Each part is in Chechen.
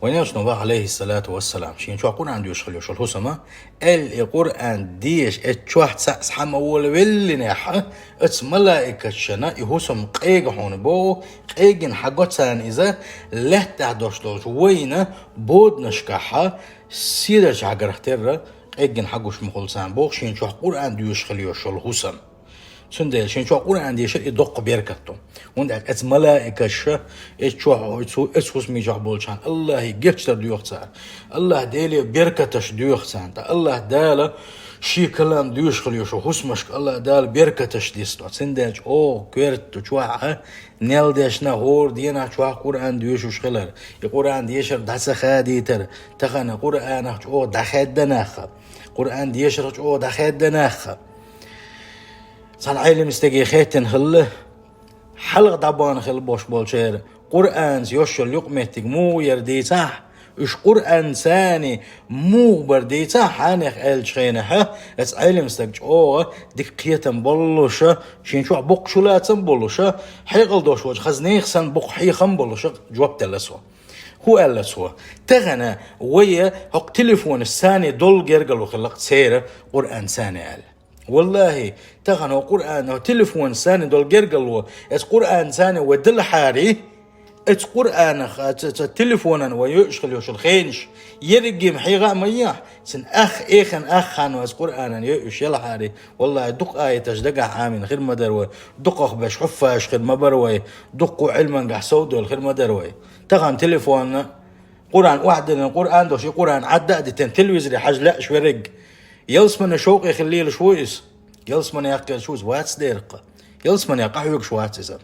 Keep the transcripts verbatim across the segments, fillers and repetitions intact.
Вайн элчано ваха, алейхиссалату вассалам, шен чохь Къуръан доьшуш хила йолуш йолу хӀусама, аьлла, и Къуръан деша эцу чохь цхьаъ схьа ма волавеллинехь, оцу малаикашна и хӀусам къега хьуна боху, къегина хьан го царна иза, лаьттахь долуш долчу вайна боданашкахь седарчу хьагарх терра, къегина хьан гуш ма хуьлу царна боху, шен чохь Къуръан доьшуш хила йолуш йолу хӀусам. Цундела шен чохь Къуръан дешар и доккха беркат ду. ХӀунда аьлча эцу малаикаша, эцу чохь, цу, эцу хӀусамийн чохь болчарна Аллахье гечдар доьху цара. Аллахь Деле беркаташ доьху царна. Ткъа Аллахь Дала шен калам доьшуш хила йолуш йолу хӀусамашка Аллахь Дала беркаташ дисто. Цундела чӀогӀа коьрта ду чохь а, нел дешна хӀора дийнахь чохь Къуръан доьшуш хилар. И Къуръан дешар дӀа ца хадийтар. Тахана Къуръанах чӀогӀа дӀахаьдда нах. Къуръан дешарх чӀогӀа дӀахаьдда нах. Цхьана Ӏелам стаге хаьттина хилла, хьалха дӀабахана хилла бохуш болчеран Къуръанца йолуш йолу юкъаметтиг муха яра дийцахь, уьш Къуръанца муха бара дийцахь, хьанех аьллачу хенахь, оцу Ӏелам стаг чӀогӀа дика кхетам боллуша, шен чохь боккха чулацам боллуша, хьекъал долуш волчу хаза нехан санна боккха хьехам боллуша жоп делла цо. ХӀун аьлла цо? Тахана вай хӀокху телефонашца долу гергарло хилла-кх церан Къуръанца аьлла. Валлахьи, тахана хӀокху Къуръан, хӀокху телефонашца долу гергарло, эцу Къуръанца вай делахьара, эцу Къуръанах, а, ца, ца телефонан вай йойуш хила йолуш йолу хенаш, ерриге-м хьеха а ма ехьа, цуьнан ах, эхина ах ханна эцу Къуръанан йойуш елахьара, валлахьи, дукха аяташ дагахь Ӏамийна хир ма дара вай, дукхах берш хьуффаш хир ма бара вай, дуккха Ӏилманехь совдевлла хир ма дара вай. Тахана телефонна Къуръан охьадиллина, Къуръан долуш, и Къуръан Ӏадда а дитина, телевизоре хьажа лаьаш верриг. Ялсамане шовкъе хила лелаш ву иза. Ялсамане яккхелаш ву иза, вац дера-кх. Ялсамане къахьоьгуш вац иза.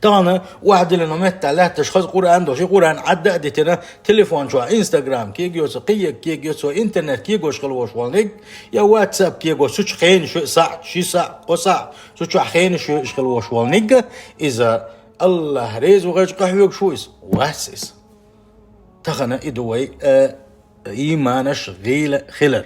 Тахана охьадиллина меттехь лаьтташ хаза Къуръан долуш, и Къуръан Ӏадда а дитина, телефон чохь Instagram кегайо цо, кхин ерг кегайо цо, интернет кегош хила волуш волниг, я WhatsApp кегош, цу чу хенаш йой схьа, ши схьа, кхо схьа, цу чохь хенаш йойуш хила волуш волниг, иза Аллахь реза ву хезча къахьоьгуш ву иза? Вац иза. Тахана и ду вай, э, ийманаш гӀийла хилар.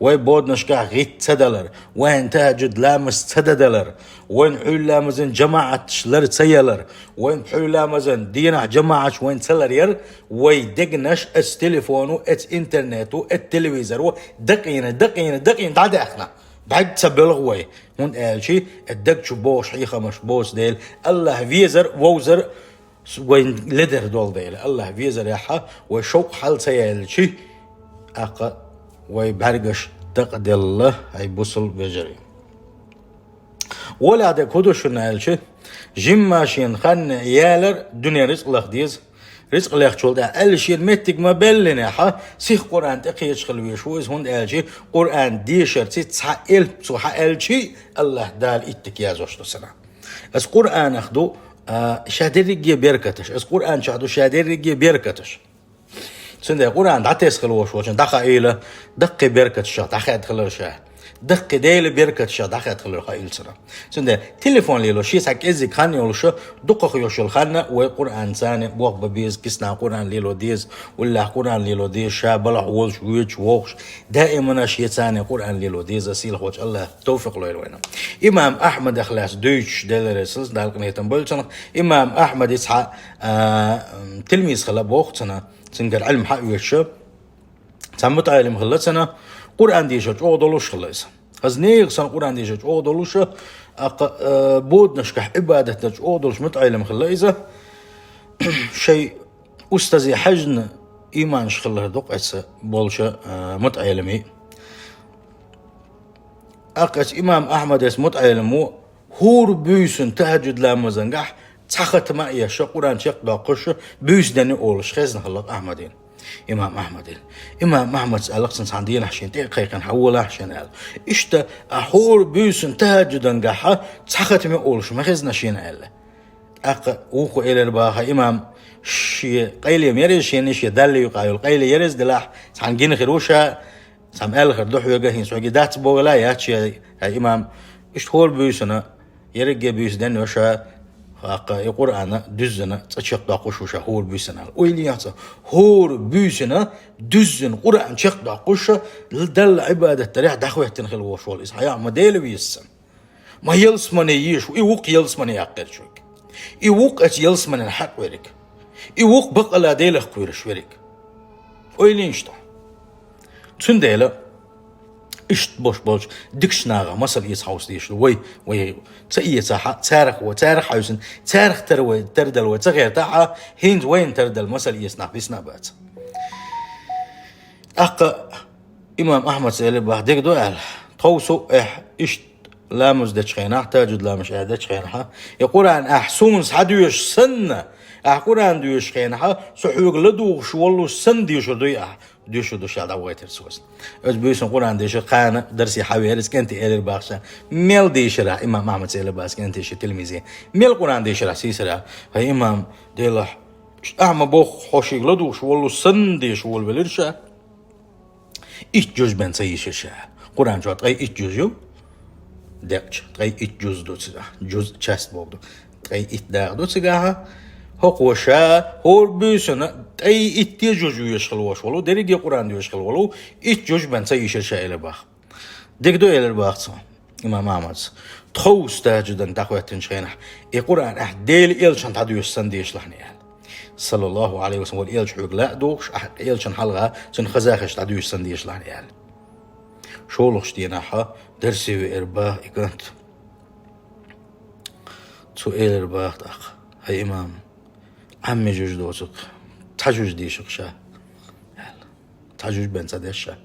Вай боданашкахь гӀитта ца далар, вайн тахьаджуд ламаз ца дадалар, вайн хьуьлла ламазан жамаӀаташ лар ца ялар, вайн хьуьлла ламазан дийнахь жамаӀаташ вайн ца лар яр, вай дегнаш эц телефону, эц интернету, эц телевизору дакъийна, дакъийна, дакъийна дӀадаьхна. БӀаьг ца боьлху вай, хӀунда аьлча и даг чу бохуш хьехамаш боцу дела, Аллахь везар, вовзар, С-, вайн ледара долу дела, Аллахь везарехьа, вай шовкъ хьал ца яьлчи, аккха вай бӀаьргаш дакъаделла, хьай бусул вежарий. Олехь дерг хӀун ду шуна аьлча, жимма шена хан ялар дуьне рицкъ лаха деза, рицкъ лехчул тӀаьхьа аьлла шена меттиг ма беллинехьа, сих Къуръан тӀекхеча хила веш ву иза, хӀунда аьлча Къуръан дешарций цхьа элп цо хьа аьлчи, Аллахь Дала иттик язош ду сана. Аса Къуръанах ду, а, ша дерриге беркаташ. Аса Къуръан чохь ду ша дерриге беркаташ. Цундела Къуръан дӀатесна хила волуш волчун дӀахаийла, даккхий беркаташах дӀахаьдда хилар ша. Даккхий Делан беркаташах дӀахаьдда хилар хаийла цунах. Цундела телефон лело, ши схьа кӀеззиг хан йолуша, дукхах йолуш йолу ханна вай Къуръанца бохба беза, кисна Къуръан лело деза, уллехь Къуръан лело деза, ша балахь волуш, воьдуш, вохуш, даимана шеца Къуръан лело деза, сийлахь волчу Аллахь товфикъ лойла вайна. Имам Ахьмадах лаьцна дуьйцуш, Делан реза хилла, Дала къинхетам бойла цунах, имам Ахьмад ицхьа, а, тилмиз хилла боху цунах, цуьнгара Ӏилма хьаоьцуша, цхьа мутаӀелим хилла цунах, Къуръан дешар чӀогӀа долуш хилла иза. Хаза нехан санна Къуръан дешар чӀогӀа долуша, аккха, а, боданашкахь Ӏибадат дар чӀогӀа долуш мутаӀелим хилла иза. Шайн устазе хьаьжна иманаш хилла ду-кх эца болчу, а, мутаӀелимийн. Аккха эца имам Ахьмадас мутаӀелим ву, хӀора буьйсанна тахьаджуд ламазангахь цхьа хатма а еш, Къуръан чекхдоккхуш, буьйса ден ю олуш хезна хилла-кх Ахьмадин. Имам Ахьмадин. Имам Ахьмадс аьлла-кх цунна цхьана дийнахь шена тӀе а кхайкхина, хьаволахь шена аьлла. Иштта, а хӀора буьйсанна тахьаджудангахьа цхьа хатма а олуш ма хезна шена аьлла. ТӀаккха вукхо элира боху имам, шен къайле ма яра иза, шен йиша Далла юкъахь йолу къайле яра иза делахь, цхьаьна гина хир ву ша, цхьамма аьлла хир ду хьоьга, хӀинца хьоьга дац бохуш ма дац ша, хьай имам, иштта хӀора буьйсанна, ерриге буьйса ден ю ша, аккха и Къуръан дуьззина цкъа чекхдоккхуш ву ша хӀора буьйсанна аьлла. Ойла е хьо цкъа, хӀора буьйсанна дуьззина Къуръан чекхдоккхуш ша, Далла Ӏибадат дарехь дӀахӀоьттина хила волуш волу иза, хьан яа ма Дела веза сан. Ма ялсамане езаш ву, и ву-кх ялсамане яккхирчуьнга. И ву-кх эца ялсаманин хьакъ верг. И вукх бакъ ала Делах кхоьруш верг. Ойла йийша тхо. Цундела иштта болуш болчу дикачу нахах масал эца хьовса дезаш ду вай, вай ца эцахь а, царах вай, царах хьаьвсина, царах тара вай, тардала вай ца гӀертахь а, хӀинца вайна тардала масал эца нах дисна а бац. ТӀаккха имам Ахьмада элира боху, дика ду аьлла, тховса а эхь иштта ламаз дечу хенахь, тахӀажжуд ламаз эхь дечу хенахь, и Къуръан ахь суна схьадоьшу санна, ахь Къуръан доьшу хенахь, со хьоьга ладугӀуш воллуш санна дешар дуй ахь, дешар ду ша дӀавахийтира цо иза. Оцу буьйсанна Къуръан дешар кхана дарсе хьавеара, иза кӀентий элира боху ша, мел дешарахь, имам Ахьмада элира боху кӀентий шен тилмизе, мел Къуръан дешарахь сийсара, хӀай имам, делахь, ахь ма бохху, хьо шега ладугӀуш воллуш санна дешаш волавелира ша. Итт жуж бен ца йийшира ша. Къуръан чохь ткъе итт жуж ю. Декъча, ткъе итт жуз ду цигахь. Жуз, часть боху ду. Ткъе итт дакъа ду цигахь. ХӀокхо ша, хӀора буьйсанна ткъе итте жуж вешаш хила волуш волу, дерриге Къуръан доьшуш хила волу, итт жуж бен ца йийшира ша элира боху. Дика ду, элира боху цо, имам Ахьмада. Тховса тахӀажжудан дӀахӀоьттинчу хенахь, и Къуръан ахь Делан элчанна дӀадоьшу санна дешалахь аьлла. Саллаллаху Ӏалайхи ва саллам, вай элча хьоьга лаа а дугӀуш, ахь элчанна хьалха цуьнан хазахеташ дӀадоьшу санна дешалахь аьлла. ШолгӀачу дийнахь дарсе веара боху и кӀант. Цо элира боху тӀаккха, хӀай имам, Ӏамма жуж доцург, цхьа жуж дийшира ша, аьлла. Цхьа жуж бен ца дешара ша.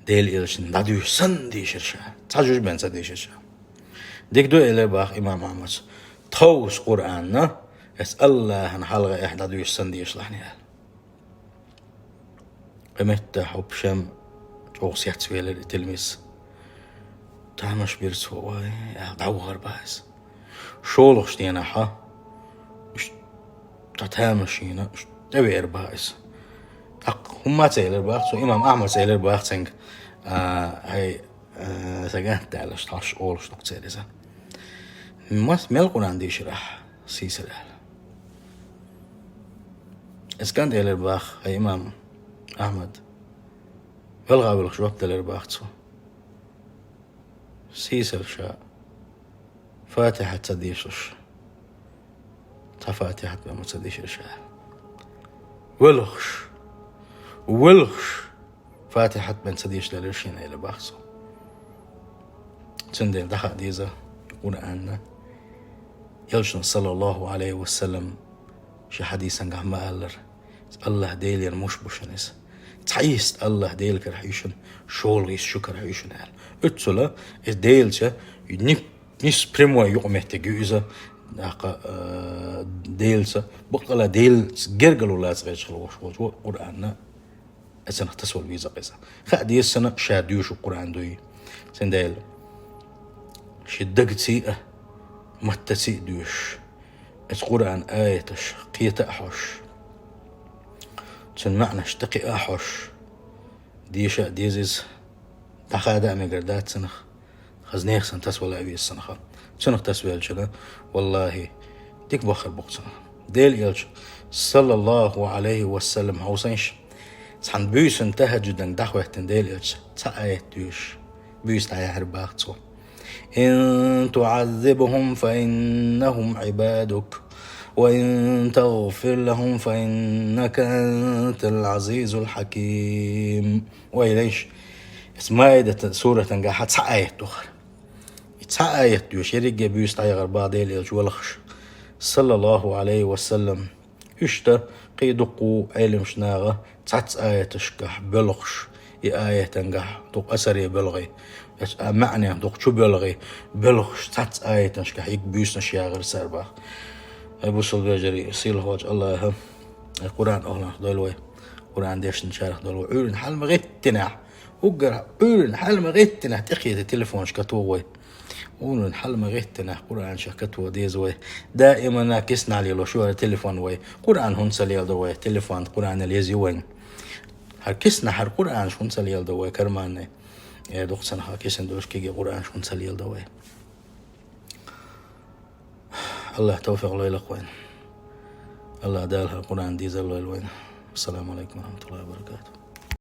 Делан элчанна дӀадоьшу санна дийшира ша. Цхьа жуж бен ца дийшира ша. Дика ду, элира боху имам Ахьмада. Тховса Къуръанна, аса Аллахьан хьалха ахь дӀадоьшу санна дешалахь аьлла. Кхин меттехь хӀокху шен чӀогӀа сецвелира и тилмиз. Тамаш бира цо, вай, аьлла, дӀавахара боху иза. ШолгӀачу дийнахь, уьш, цхьа тамашийна, уьш, тӀевеара боху иза. ТӀаккха хӀумма ца элира боху цо, имам Ахьмада элира боху цуьнга, а, хӀай, а, сан кӀант, аьлла, хьош олуш ду-кх церан иза. Мас, мел Къуръан дийшира ахь сийсара аьлла. Иза кӀант элира боху, хӀай имам Ахьмад, велха а воьлхуш жоп делира боху цо. Сийсара ша Фатихьат ца дешалуш, цхьа Фатихьат бен ма ца дийшира ша. Воьлхуш, воьлхуш, Фатихьат бен ца дешалуш шена элира боху цо. Цундела дӀахаа деза Къуръанна. Элчано, саллаллаху Ӏалайхи ва саллам, шен хьадисангахь ма-аллара, Аллахь Делера муш бу шуна иза. Цхьа йист Аллахь Дела карахь ю шуна, шолгӀа йист шу карахь ю шуна аьлла. Оццула иза Делаца ни-, нис прямой юкъаметтиг ю иза, тӀаккха, а, Делаца, баккъала Делаца гергарло лаца гӀерташ хила волуш волчу Къуръанна. Эцунах тасавала веза-кх иза. Хаа деза цунна ша доьшу Къуръан дуй. Цундела шен дагаций а, маттаций а доьшуш, эцу Къуръан аяташ кхета а хьош, цуьнан маьӀнаш тӀекхиа а хьош, деша а деза иза, дӀахада а мегар дац цунах. Хаза нехан санна тасавала а веза цунах. Цунах тасавелча, валлахӀи, дика бахар бу-кх цунах. Делан элча, саллаллаху Ӏалайхи ва саллам, хьовсийша, цхьана буьйсанна тахӀажжудан дӀахӀоьттина Делан элча цхьа аят доьшуш, буьйса дӀаяьхьира боху цо. إن تعذبهم فإنهم عبادك وإن تغفر لهم فإنك أنت العزيز الحكيم. Ойла йийша, иза Маидатан суратангахь цхьа аят ду хӀара. И цхьа аят доьшуш, ерриге буьйса дӀаяхьара боху Делан элча воьлхуш, саллаллаху Ӏалайхи ва саллам. Иштта кхин а дуккха Ӏеламчу наха цхьацца аяташкахь боьлхуш, и аятангахь дукха асаре боьлхий, а маьӀнех дукха чу боьлхий, боьлхуш цхьацца аяташкахь йига буьйсанаш яхара цара боху. Ай, бусалба вежарий, сийлахьчу Аллахьа Къуръан охьланах дойла вай, Къуръан дешначарах дойла вай. Ӏуьйранна хьалма гӀеттинехь, уггар Ӏуьйранна хьалма гӀеттинехь тӀекхета телефонаш катогӀа вай. Ӏуьйранна хьалма гӀеттинехь Къуръанаш катогӀа деза вай. Даимана киснахь лелош ю хӀара телефон вай. Къуръан хӀунда ца леладо вай? Телефон Къуръанал еза ю вайн. ХӀара киснахь хӀара Къуръанаш хӀунда ца леладо вай карманна? Э, дукха ца наха кисана долуш кегий Къуръанаш хӀунда ца леладо вай? Аллахь тавфикъ лойла-кх вайна. Аллахь Дала хӀара Къуръан дезар лойла вайна. Ассаламу Ӏалайкум ва рахьматуллахӀи ва баракатухӀ.